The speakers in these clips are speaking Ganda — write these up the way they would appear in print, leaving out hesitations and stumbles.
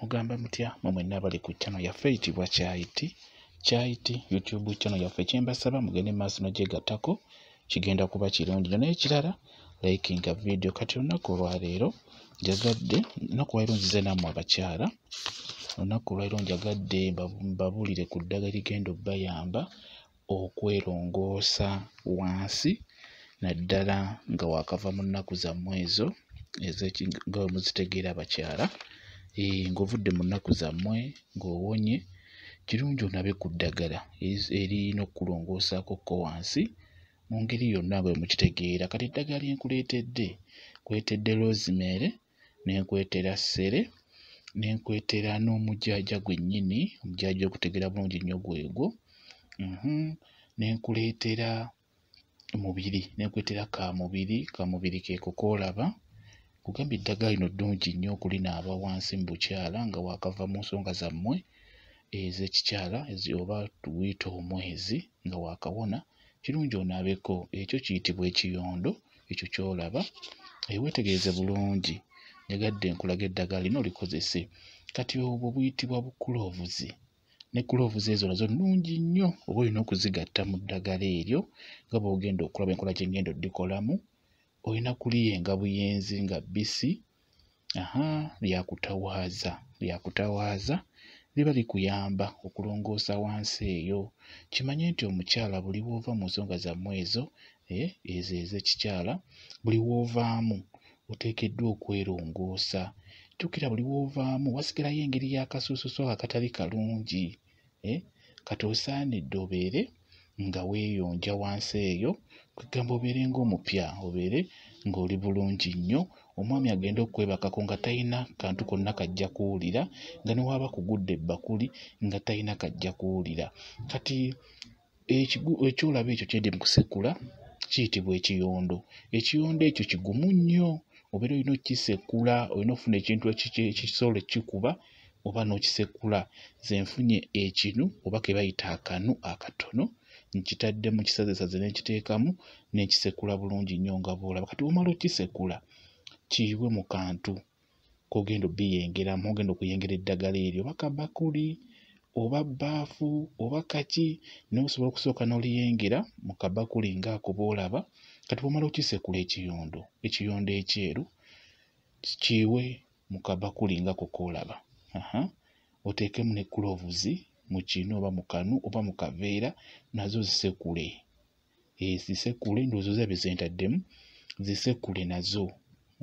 Mugamba mutya mwe mwenna abali ku channel yaffe eyitibwa Kyayiti Kyayiti YouTube channel yaffe. Kyembasaba mugende maaso n'ogyegattako, kigenda kuba kirungi nnyo. Naye ekirala, likinga video. Kati olunaku olwaleero njagadde, olunaku olwaleero nzize nammwe abakyala. Olunaku olwaleero njagadde mbabuulire ku ddagala erigenda obbayamba okwerongoosa wansi, naddala nga waakava mu nnaku zammwe ezo ez'eki nga bwe muzitegeera abakyala. Ng'ovudde mu nnaku zammwe ng'owonye, kirungi onabe ku ddagala eriyina okkulongoosaako ko wansi mu ngeri yonna nga bwe mukitegeera. Kati eddagala lye nkuleetedde, nkuleetedde rosemary, ne nkuleetera ssere, ne nkuleetera n'omujaaja gwennyini, omujaaja ogutegeera bulungi nnyo gwegwo, ne nkuleetera mubiri, ne nkuleetera kaamubiri, kaamubiri keeko k'olaba. Nkugambye eddagala lino ddungi nnyo okulinaaba wansi mu bukyala nga waakava mu nsonga zammwe ez'ekikyala oba tuguyite omwezi nga waakawona, kirungi onaabeko. Ekyo kiyitibwa ekiyondo, ekyo ky'olaba. Weetegereze bulungi, njagadde nkulage eddagala lino olikozese. Kati obwo buyitibwa bukuloovuzi, ne kuloovuzi ezo nazo nnungi nnyo, oba olina okuzigatta mu ddagala eryo nga bw'ogenda okulaba enkola gye ngenda oddikolamu. Olina kuliyenga buyenzi nga bbisi, lyakutawaaza, lyakutawaaza, liba likuyamba okulongoosa wansi eyo. Kimanye nti omukyala buli lw'ova mu nsonga zammwe ezo, ezo ez'ekikyala, buli lw'ovaamu oteekeddwa okwerongoosa. Jjukira buli lw'ovaamu wasigalayo engeri y'akasuusuusu ako akatali kalungi, kati osaanidde obeere nga weeyonja wansi eyo, kwegamba obeere ng'omupya, obeere ng'oli bulungi nnyo. Omwami agende okwebakako nga talina kantu konna k'ajja kuwulira, nga ne bw'aba akugudde ebbakuli nga talina k'ajja kuwulira. Kati ekyolaba ekyo kye ndi mu kusekula kiyitibwa ekiyondo. Ekiyondo ekyo kigumu nnyo, obeera olina okkisekula, olina okufuna ekintu ekisobola okkikuba oba n'okisekula. Nze nfunye ekinu oba ke bayita akanu akatono, nkitaddemu kisazesaze ne nkiteekamu ne nkisekula bulungi nnyo nga bw'olaba. Kati bw'omala okkisekula, kiyiwe mu kantu k'ogenda obbiyengeramu, ogenda okuyengera eddagala eryo oba kabakuli oba bbaafu oba kaki, naye osobola okusooka n'oliyengera mu kabakuli ng'ako bw'olaba. Kati bw'omala okkisekula ekiyondo, ekiyondo ekyeru, kiyiwe mu kabakuli ng'ako k'olaba, oteekemu ne kuloovuzi mu kinu oba mu kanu oba mu kaveera, nazo zisekule. Zisekule, ndowooza ozirabye ze ntaddemu, zisekule nazo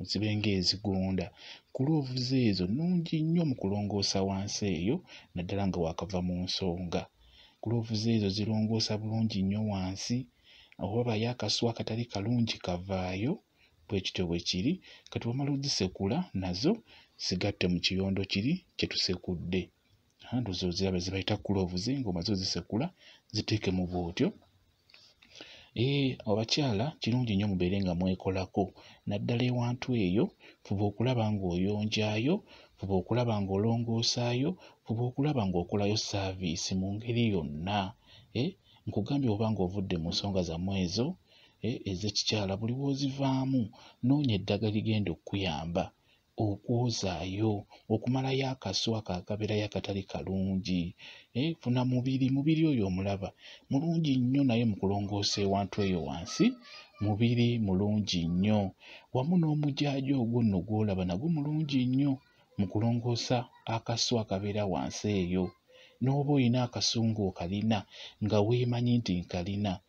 zibe ng'ezigonda. Kuloovuzi ezo nnungi nnyo mu kulongoosa wansi eyo, naddala nga waakava mu nsonga. Kuloovuzi ezo zirongoosa bulungi nnyo wansi, oba wabayo akasu akatali kalungi kavaayo, bwe kityo bwe kiri. Kati bw'omala ozzisekula nazo zigatte mu kiyondo kiri kye tusekudde. Ndowooza oziraba ze bayita kuloovuzi, ng'omaze ozzisekula ziteekemu bw'otyo. Abakyala kirungi nnyo mubeere nga mwekolako, naddala ewantu eyo, fuba okulaba ng'oyonjaayo, fuba okulaba ng'olongoosaayo, fuba okulaba ng'okolayo saaviisi mu ngeri yonna. Nkugambye bw'oba ng'ovudde mu nsonga zammwe ezo ez'ekikyala, buli lw'ozivaamu noonya eddagala erigenda okkuyamba okwozaayo, okumalayo akasu ako akabeerayo akatali kalungi. Funa mubiri, mubiri oyo omulaba mulungi nnyo naye mu kulongoosa ewantu eyo wansi, mubiri mulungi nnyo. Wamu n'omujaaja ogwo nno gw'olaba nagwo mulungi nnyo mu kulongoosa akasu akabeera wansi eyo. N'oba oyina akasu ng'okalina nga weemanyi nti nkalina,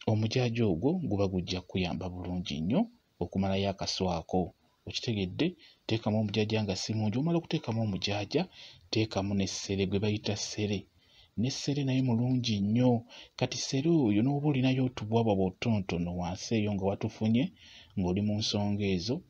omujaaja ogwo guba gujja kkuyamba bulungi nnyo okumalayo akasu ako. Okitegedde? Teekamu omujaaja nga si mungi, bw'omala okuteekamu omujaaja, teekamu ne ssere gwe bayita ssere. Ne ssere naye mulungi nnyo. Kati ssere oyo n'oba olinayo otubwabwabwa otutonotono wansi eyo nga watufunye ng'oli mu nsonga ezo,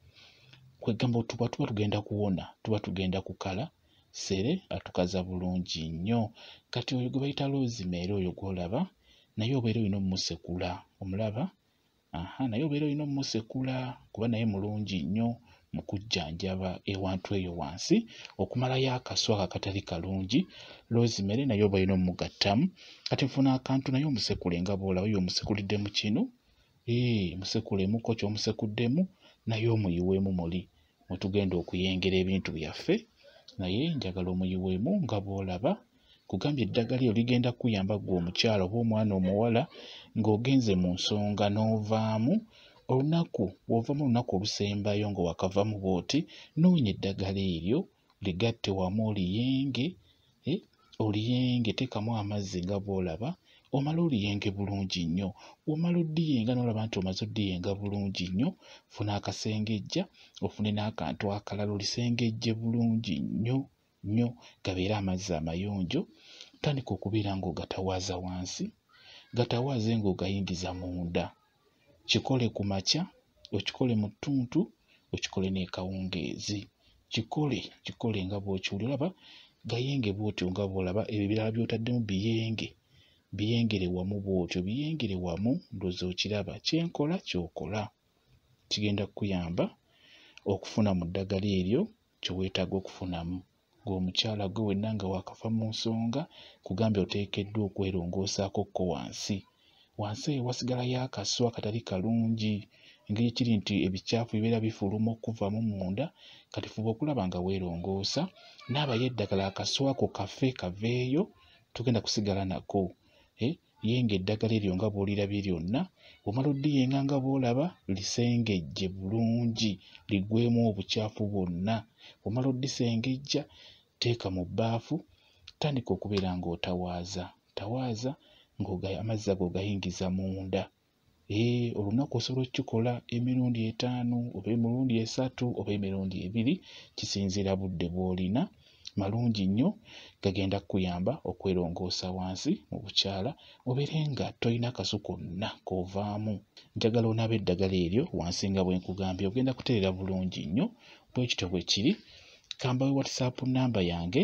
kwegamba otubwa tuba tugenda kuwona, tuba tugenda kukala. Ssere atukaza bulungi nnyo. Kati oyo gwe bayita rosemary oyo gw'olaba, naye obeera olina ommusekula, omulaba? Naye obeera olina ommusekula kuba naye mulungi nnyo mu kujjanjaba ewantu eyo wansi, okumalayo akasu ako akatali kalungi. Rosemary naye oba olina ommugattamu. Kati nfuna akantu naye omusekule nga bw'olaba, ye omusekulidde mu kinu, musekulemuko ky'omusekuddemu naye omuyiweemu muli mwe tugenda okuyengera ebintu byaffe Naye njagala omuyiweemu nga bw'olaba. Kugambye eddagala eryo ligenda kukuyamba ggwe omukyala oba omwana omuwala ng'ogenze mu nsonga n'ovaamu olunaku, bw'ovaamu olunaku olusembayo nga wakavamu bw'oti, noonya eddagala eryo ligatte wamu oliyenge, oliyenge, teekamu amazzi nga bw'olaba, omale oliyenge bulungi nnyo. Bw'omala oddiyenga n'olaba nti omaze oddiyenga bulungi nnyo, funa akasengejja, ofune n'akantu akalala olisengejje bulungi nnyo nnyo, gabeere amazzi amayonjo. Tandika okubeera ng'ogatawaaza wansi, gatawaaze ng'ogayingiza munda. Kikole ku makya, okikole mu ttuntu, okikole n'ekawungeezi. Kikole, kikole nga bw'okiwulira. Olaba gayenge bw'otyo nga bw'olaba, ebyo ebirala by'otaddemu biyenge, biyengere wamu bw'otyo, biyengere wamu, ndowooza okiraba. Kye nkola ky'okola. Kigenda kukuyamba okufuna mu ddagala eryo kye weetaaga okufunamu. Ggwe omukyala ggwe wenna nga waakava mu nsonga, nkugambye oteekeddwa okwerongoosaako kko wansi. Wansi eyo wasigalayo akasu akatali kalungi, engeri kiri nti ebicaafu bibeera bifuluma okukuvaamu munda, kati fuba okulaba nga weerongoosa, naabayo eddagala akasu ako kafe kaveeyo, togenda kusigala nako. Yenga eddagala eryo nga bw'olirabye lyonna, bw'omala oddiyenga nga bw'olaba, lisengejje bulungi, liggweemu obucaafu bwonna. Bw'omala oddisengejja, teeka mu bbaafu, tandika okubeera ng'otawaaza. Tawaaza amazzi ago ogayingiza munda. Olunaku osobola okkikola emirundi 5 oba emirundi 3 oba emirundi 2, kisinziira budde bw'olina. Malungi nnyo, gagenda kukuyamba okwerongoosa wansi mu bukyala, obeere nga tolina kasu konna k'ovaamu. Njagala onaabe eddagala eryo wansi nga bwe nkugambye, ogenda kutereera bulungi nnyo. Bwe kityo bwe kiri. Ka mbawe WhatsApp nnamba yange,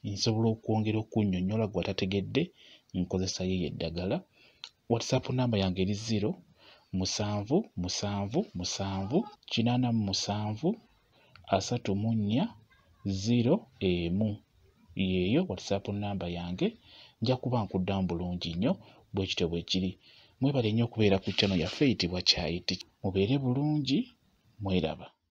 nsobola okwongera okunnyonnyola ggwe atategedde nkozesa y'eyo eddagala. WhatsApp nnamba yange eri 0 7 7 7 87 34 0 1. Yeeyo WhatsApp nnamba yange, nja kuba nkuddamu bulungi nnyo. Bwe kityo bwe kiri. Mwebale nnyo okubeera ku channel yaffe eyitibwa Kyayiti. Mubeere bulungi, mweraba.